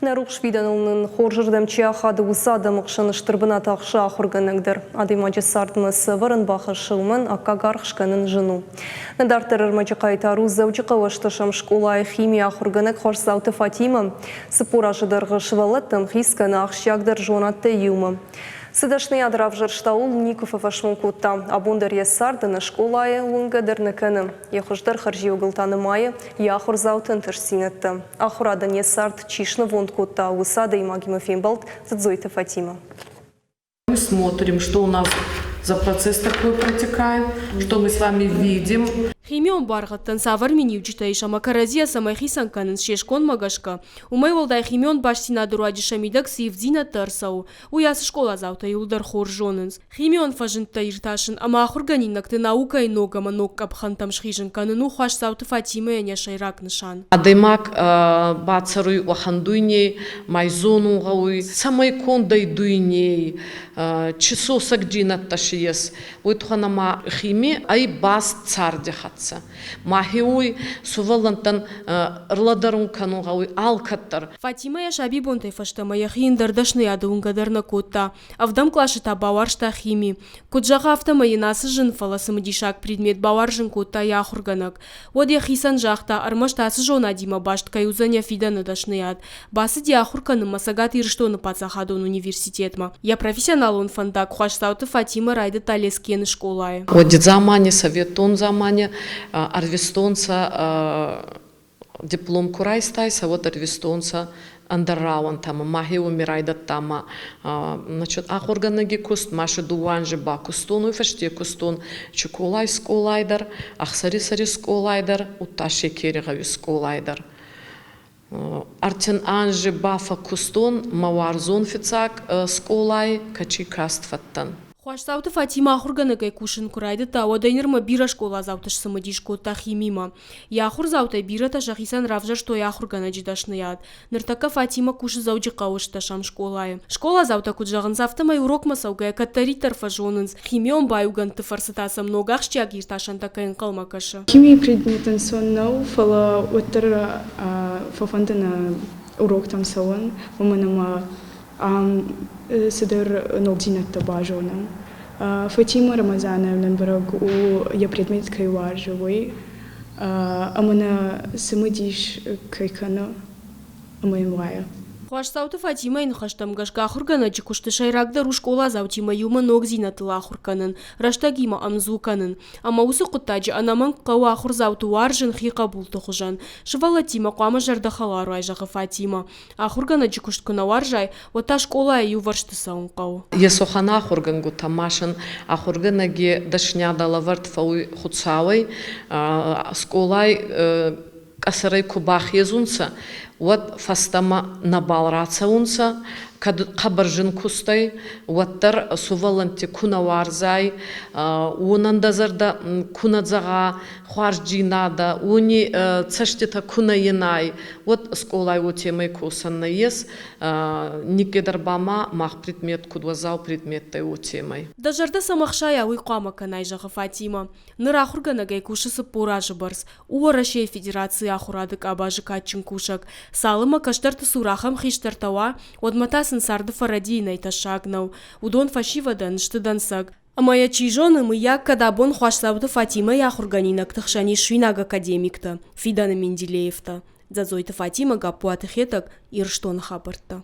Нӕ рухс фидӕныл нын хорзырдӕм чи ахады, уыцы адӕмы хсӕн стыр бынат ахсы ахуыргӕнӕг дӕр. Адӕймаджы цардмӕ цы ӕвӕрӕн бахӕссы, уымӕн аккаг аргъ скӕнын зын у. Нӕ дарддӕр ӕрмӕджы хъайтар у Дзӕуджыхъӕуы ӕстӕсӕм скъолайы химийы ахуыргӕнӕг Хуасдзауты Фатимӕ. 40 азы дӕргъы сывӕллӕттӕм хиц кӕны ахсджиагдӕр зонӕдтӕй иумӕ. Цы дӕсныйад равзӕрста, ууыл никуы фӕфӕсмон кодта. Абон дӕр йӕ цард ӕнӕ скъолайы уынгӕ дӕр нӕ кӕны. Йӕ хуыздӕр хӕрзиуӕгыл та нымайы йӕ ахуырдзауты ӕнтыстдзинӕдтӕ. Ахуырадӕн йӕ цард чи снывонд кодта, уыцы адӕймагимӕ фембӕлд Дзодзойты Фатимӕ. Мы смотрим, что у нас за процесс такой протекает, что мы с вами видим. Химион буаргъӕдтӕн цавӕр миниуджытӕ ис ӕмӕ кӕрӕдзийӕ цӕмӕй хицӕн кӕнынц се скондмӕ гӕсгӕ, уымӕй уӕлдай химион бастдзинады руаджы сӕ мидӕг цы ивддзинӕдтӕ ӕрцӕуы, уый ацы скъоладзаутӕ иуылдӕр хорз зонынц. Химион фӕзындтӕ иртасын ӕмӕ ахуыргӕнинӕгты наукӕйы ног ӕмӕ ног къӕпхӕнтӕм схизын кӕнын у Хуасдзауты Фатимӕйӕн йӕ сӕйраг нысан. Адӕймаг бацӕруй уӕхӕн дуйней, ма зонун гъӕуй, цӕмӕй конд ӕй дуйней, чи сосӕгдзийнӕдтӕ си ес, уой туххӕн ӕма хими ӕй баст царди хӕццӕ. Мӕхе уой сувӕллӕнттӕн ӕрлӕдӕрун кӕнун гъӕуй алкӕддӕр. Фатимӕ йӕ сабибонтӕй фӕстӕмӕ йӕхи ӕндӕр дӕсныйады уынгӕ дӕр нӕ кодта. Ӕвдӕм къласы та бауарзта хими. Куыд зӕгъы, афтӕмӕй йын ацы зын, фӕлӕ цымыдисаг предмет бауарзын кодта йӕ ахуыргӕнӕг. Уӕд йӕхицӕн загъта, ӕрмӕст ацы зонадимӕ баст кӕй уыдзӕн йӕ фидӕны дӕсныйад. Бацыди ахуыр кӕнынмӕ Цӕгат Ирыстоны паддзахадон университетмӕ. Йӕ профессионалон фӕндаг Хуасдзауты Фатимӕ райдыдта Лескены скъолайы. Уӕди дзамани, советон дзамани ӕрвистонцӕ диплом ку райстайсӕ, уӕд ӕрвистонцӕ ӕндӕр рауӕнтӕмӕ. Мӕхе уоми райдӕдта ма значит, ахургӕнӕги куст, ма си дууӕ анзи бакустон, уой фӕсте кустон Чиколай скъолай дӕр, Ӕхсӕрисӕри скъолай дӕр, удта Шекери гъӕуи скъолай дӕр. Ӕртин анзи ба фӕккустон мӕ уарзон фиццаг скъолай, кӕци каст фӕдтӕн. Хуасдзауты Фатимӕ ахуыргӕнӕгӕй кусын куы райдыдта, уӕдӕй нырмӕ бирӕ скъоладзауты сцымыдис кодта химимӕ. Йӕ ахуырдзаутӕй бирӕтӕ сӕхицӕн равзӕрстой ахуыргӕнӕджы дӕсныйад. Ныртӕккӕ Фатимӕ кусы Дзӕуджыхъӕуы стӕсӕм скъолайы. Скъоладзаутӕ куыд зӕгъынц, афтӕмӕй урокмӕ цӕугӕйӕ кӕддӕриддӕр фӕзонынц, химион баиугӕндты фӕрцы та сӕм ног ахсджиаг иртасӕнтӕ кӕй ӕнхъӕлмӕ кӕсы. Химийы предмет ӕнцон нӕу, фӕлӕ уӕддӕр фӕфӕнды нӕ уроктӕм цӕуын, уымӕн ӕмӕ ам цыдӕр ногдзинӕдтӕ базонӕм. Фатимӕ Рамазанӕн нын бӕрӕг у, йӕ предмет кӕй уарзы, уый ӕмӕ нӕ цымыдис кӕй кӕны ӕмӕ йын уайы. Хуасдзауты Фатимӕйы ныхӕстӕм гӕсгӕ ахуыргӕнӕджы куысты сӕйрагдӕр у скъоладзаутимӕ иумӕ ногдзинӕдтыл ахуыр кӕнын, рӕстӕгимӕ ӕмдзу кӕнын. Ӕмӕ уыцы хъуыддаджы ӕнӕмӕнг хъӕуы ахуырдзауты уарзын хи хъӕбулты хуызӕн. Сывӕллӕттимӕ хъуамӕ зӕрдӕхӕлар уай, зӕгъы Фатимӕ. Ахуыргӕнӕджы куыст куы нӕ уарзай, уӕд та скъолайы иувӕрсты цӕуын хъӕуы. Есохан ахургӕнгутӕ ма син ахургӕнӕги дӕсниадӕ лӕвӕрд фӕууй Хуцауӕй. Скъолай къӕсӕрӕй ку бахезунцӕ, уӕд фӕстӕмӕ нӕбал рацӕунцӕ, кӕд хъӕбӕр зин кустӕй, уӕддӕр сувӕллӕнтти ку нӕ уарзай, уонӕн дӕ зӕрдӕ ку нӕ зӕгъа, хуарздзийнадӕ, уони цӕститӕ ку нӕ инай, уӕд скъолай уотемӕй косӕн нӕййес, никкидӕр ба ма мах предмет куд уӕззау предметтӕй уотемӕй. Дӕ зӕрдӕ цӕмӕ хсайа, уый хъуамӕ кӕнай, зӕгъы Фатимӕ. Ныр ахуыргӕнӕгӕй кусы 40 азы бӕрц. У Уӕрӕсейы Федерацийы ахуырады къабазы кадджын кусӕг. Цалынмӕ кӕстӕрты цур ахӕм хистӕртӕ уа, уӕдмӕ та сын царды фӕрӕдийынӕй тӕссаг нӕу. Уыдон фӕсивӕдӕн сты дӕнцӕг. Ӕмӕ йӕ чи зоны, мыййаг, кӕд абон Хуасдзауты Фатимӕйы ахуыргӕнинӕгты хсӕн ис суинаг академиктӕ, фидӕны Менделеевтӕ. Дзӕдзойты Фатимӕ, Гаппуаты Хетӕг, Ирыстоны хабӕрттӕ.